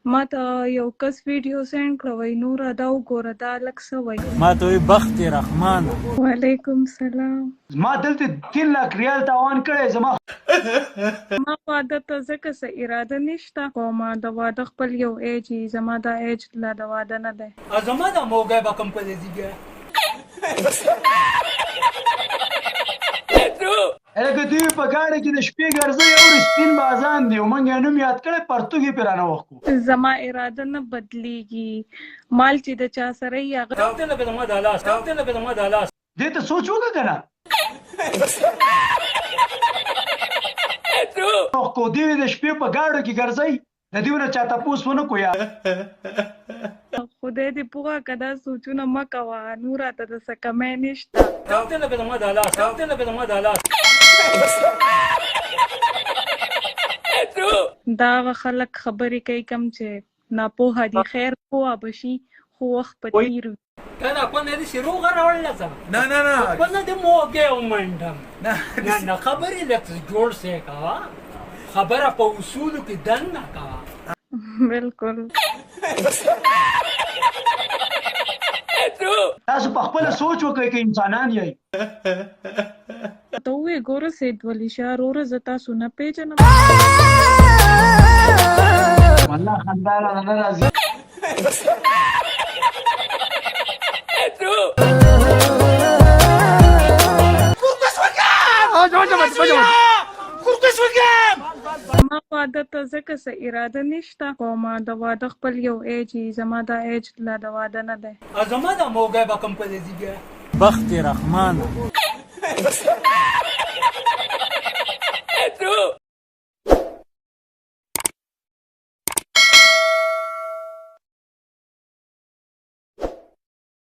ما ته یو کس ویډیو سینډ کړه، وای نوره دا وګوره، دا هلک څه وایي. ما ته وی بخت رحمانه. وعلیکم سلام. زما دلته 3 لاک ریال تاوان کړی زما. ما واده ته ځکه څه اراده نشته، خو ما د واده خپل یو ایج یي، زما دا ایج لا د واده نه دی. زما دا موګی به کوم په ځي بیا. هلکه دوی په ګاډي کې د شپې ګرځي اوري سپین بازان دي او موږ یې نوم یاد کړی پرتوګ یې پرې رانه وښکو. زما اراده نه بدلیږي، مال چې د چا سره یي هغه. ته لکه زما د لاس، ته لکه زما د لاس. دې ته سوچ وکړه که نه. وښکو دوی د شپې په ګاډو کې ګرځي د دیو نه چا تپوس ونه کو یا. خدای دې پوهه که دا سوچونه مه کوه، نور راته د څه کمی نشته. ته لکه زما د لاس، ته لکه زما د لاس. دا هغه خلک خبرې کوي کوم چې ناپوهه دي، خیر پوهه به شي خو وخت به تیر وي. کنه کونه دې سي روغه راوړله څه؟ نه نه نه، کونه دې موږی ومنډم. نه نه، خبرې لږ جوړ سې کوه، خبره په اصولو کې دننه کوه. بالکل. تاسو په خپله سوچ وکړئ که انسانان یئ. ته ووې ګوره سید ولي شاه روره زه تاسو نه پیژنم. والله خندا راته نه راځي. ما واده ته ځکه څه اراده نشته، خو ما د واده خپل یو ایج یي، زما دا ایج لا د واده نه دی. زما دا موږی به کوم په ځي بیا. بخت رحمانه.